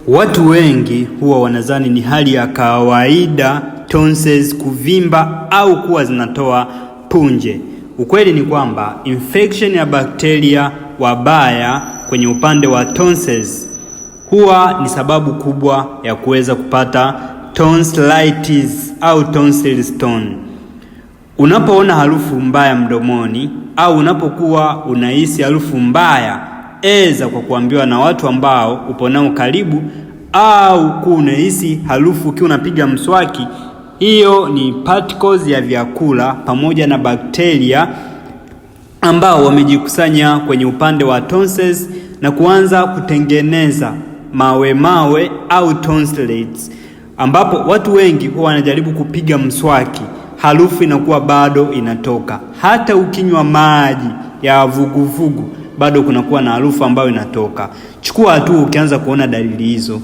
Watu wengi huwa wanadhani ni hali ya kawaida tonsils kuvimba au kuwa zinatoa punje. Ukweli ni kwamba infection ya bakteria wabaya kwenye upande wa tonsils huwa ni sababu kubwa ya kuweza kupata tonsillitis au tonsil stone. Unapoona harufu mbaya mdomoni au unapokuwa unahisi harufu mbaya, eza kwa kuambiwa na watu ambao upo nao karibu, au kuwa unahisi harufu ukiwa unapiga mswaki, hiyo ni particles ya vyakula pamoja na bakteria ambao wamejikusanya kwenye upande wa tonsils na kuanza kutengeneza mawe mawe au tonsillits, ambapo watu wengi huwa wanajaribu kupiga mswaki, harufu inakuwa bado inatoka. Hata ukinywa maji ya vuguvugu bado kunakuwa na harufu ambayo inatoka. Chukua hatua ukianza kuona dalili hizo.